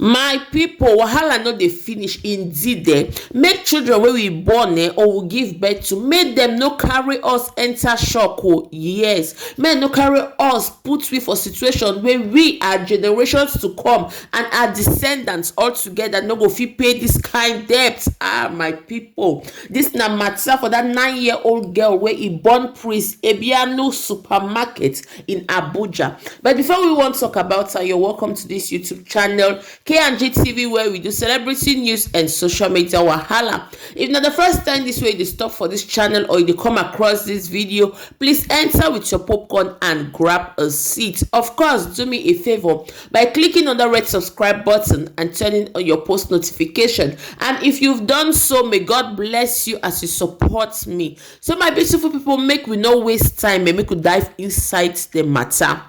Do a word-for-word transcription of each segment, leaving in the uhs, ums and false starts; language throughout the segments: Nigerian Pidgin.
My people, wahala no dey finish indeed eh. Make children wey we born eh, or we give birth to, make dem no carry us enter shock o. Yes, make no carry us put we for situation wey we, our generations to come and our descendants all together no go fit pay this kind debt. Ah, my people, this na matter for that nine-year-old girl wey e born Prince Ebiano supermarket in Abuja. But before we wan talk about her, you're welcome to this YouTube channel, K and G T V, where we do celebrity news and social media wahala. If na the first time this way you stop for this channel or you come across this video, please enter with your popcorn and grab a seat. Of course, do me a favor by clicking on the red subscribe button and turning on your post notification. And if you've done so, may God bless you as you support me. So my beautiful people, make we no waste time and make we dive inside the matter.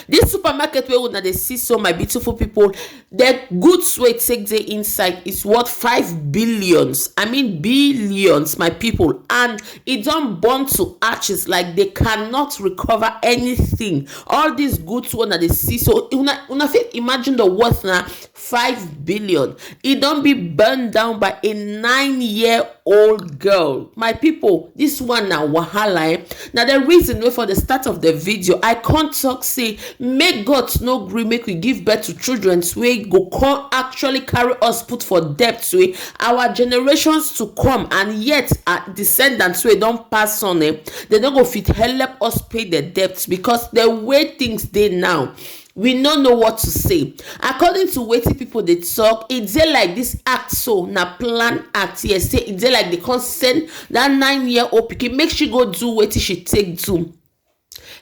This supermarket wey una dey see so, my beautiful people, the goods wey take dey inside is worth five billions, I mean billions, my people, and e don burn to ashes. Like, they cannot recover anything. All these goods wey una dey see so, una, una fit imagine the worth na five billion. E don be burned down by a nine-year-old girl. My people, this one na wahala eh. Na the reason wey for the start of the video I come talk say make God no gree make we give birth to children wey go come actually carry us put for debt wey our generations to come and yet our descendants wey don pass on eh, they no go fit help us pay the debt because the way things dey now, we no know what to say. According to wetin people dey talk, e dey like this act so na plan act. Yes, say e dey like they come send that nine-year-old pikin make she go do wetin she take do.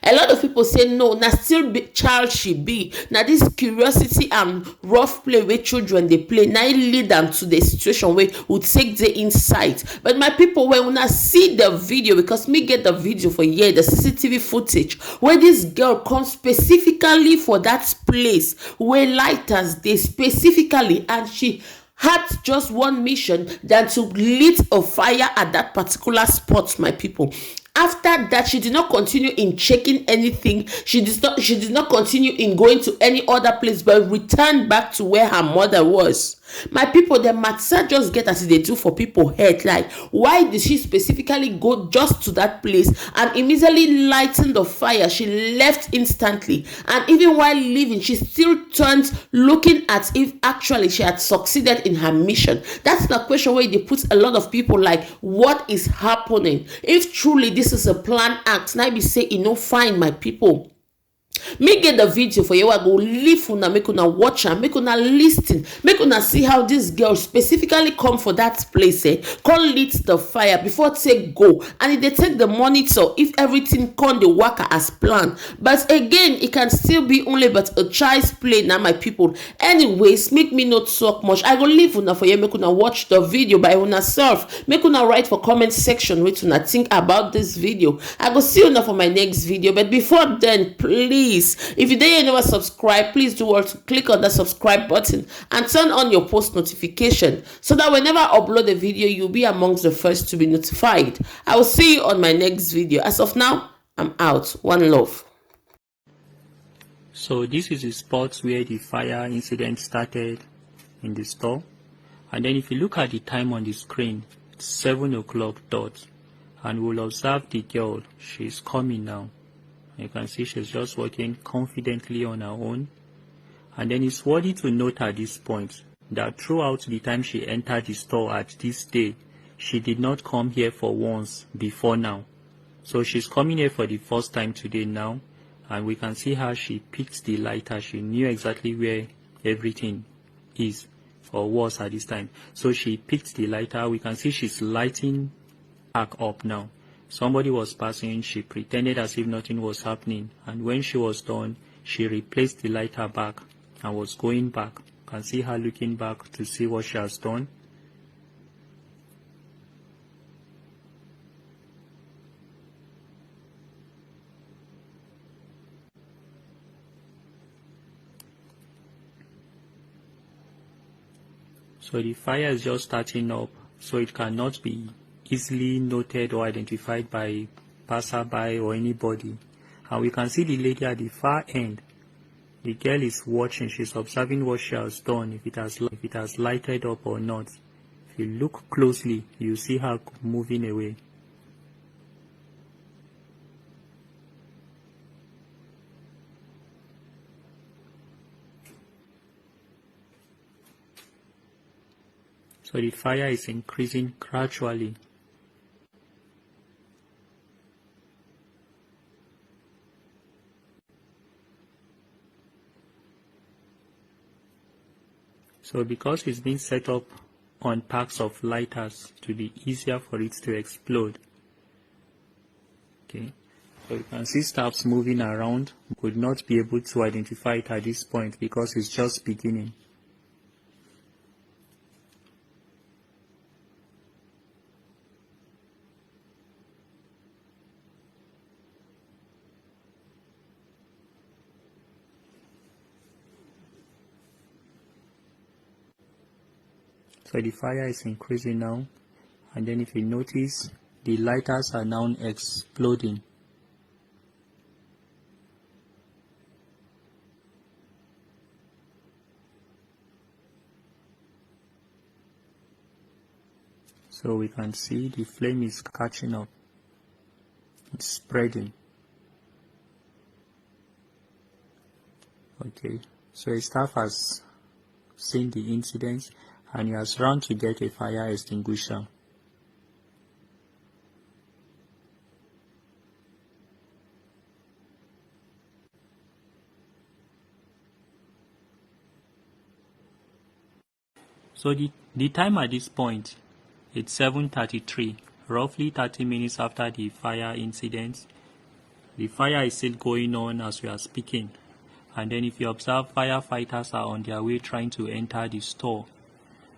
A lot of people say no, na still be child she be. Na this curiosity and rough play wey children dey play na im lead am to the situation wey we take dey inside. But my people, when una see the video, because me get the video for here, the C C T V footage, where this girl comes specifically for that place where lighters dey specifically, and she had just one mission than to lit a fire at that particular spot, my people. After that, she did not continue in checking anything. She did not, she did not continue in going to any other place, but returned back to where her mother was. My people, the matter just get as e dey do for people head. Like, why did she specifically go just to that place and immediately lighten the fire? She left instantly, and even while leaving, she still turned looking at if actually she had succeeded in her mission. That's the question where they put a lot of people like, what is happening? If truly this is a planned act, na be say e no fine, my people. Me get the video for you. I go leave una, make una watch am, make una listen, make una see how this girl specifically come for that place eh, come lit the fire before take go, and e dey take the monitor if everything come dey waka as planned. But again, it can still be only but a child's play na, my people. Anyways, make me not talk much. I go leave una for here, make una watch the video by una self. Make una write for comment section what una think about this video. I go see una for my next video. But before then, please, if you dey here never subscribe, please do well to click on that subscribe button and turn on your post notification so that whenever I upload a video, you'll be amongst the first to be notified. I will see you on my next video. As of now, I'm out. One love. So this is the spot where the fire incident started in the store. And then if you look at the time on the screen, it's seven o'clock dot. And we'll observe the girl. She's coming now. You can see she's just walking confidently on her own. And then it's worthy to note at this point that throughout the time she entered the store at this day, she did not come here for once before now. So she's coming here for the first time today now, and we can see how she picked the lighter. She knew exactly where everything is or was at this time. So she picked the lighter. We can see she's lighting back up now. Somebody was passing. She pretended as if nothing was happening, and when she was done, she replaced the lighter back and was going back. You can see her looking back to see what she has done. So the fire is just starting up, so it cannot be easily noted or identified by passerby or anybody. And we can see the lady at the far end The girl is watching, she's observing what she has done, if it has, if it has lighted up or not. If you look closely, you see her moving away. So the fire is increasing gradually. So because it's been set up on packs of lighters to be easier for it to explode. Okay, so you can see staffs moving around. Could not be able to identify it at this point because it's just beginning. So the fire is increasing now, and then if you notice, the lighters are now exploding. So we can see the flame is catching up, it's spreading. Okay, so a staff has seen the incident and he has run to get a fire extinguisher. So the, the time at this point, it's seven thirty-three, roughly thirty minutes after the fire incident. The fire is still going on as we are speaking. And then if you observe, firefighters are on their way trying to enter the store.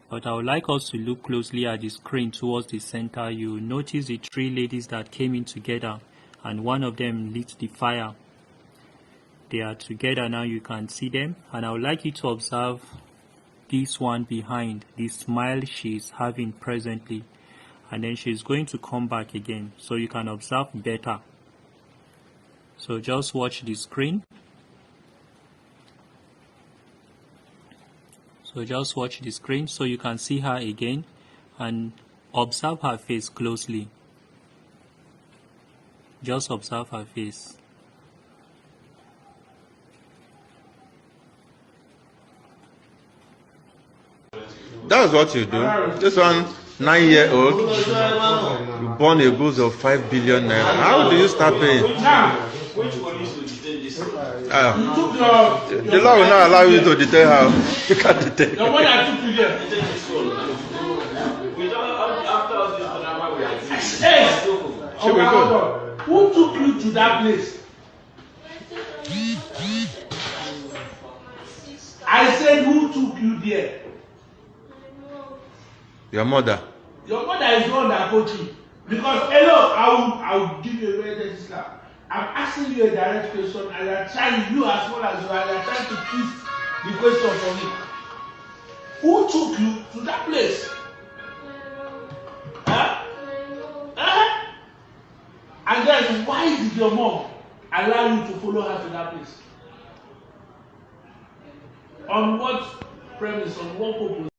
But I would like us to look closely at the screen towards the center. You notice the three ladies that came in together, and one of them lit the fire. They are together now, you can see them. And I would like you to observe this one behind, the smile she's having presently. And then she's going to come back again, so you can observe better. So just watch the screen. So just watch the screen so you can see her again and observe her face closely. Just observe her face. That's what you do. This one, nine year old, you born a boost of five billion naira. How do you start paying? Ah, the law will not allow you to detain her. You can't detain. Hey, she will go. Who took you to that place? I said, who took you there? Your mother. Your mother is the one that coached you. Because, hello, I will, I will give you a very dirty slap. I'm asking you a direct question, and you're trying, you as well as you are, you're trying to twist the question for me. Who took you to that place? Huh? Huh? And then why did your mom allow you to follow her to that place? On what premise, on what purpose?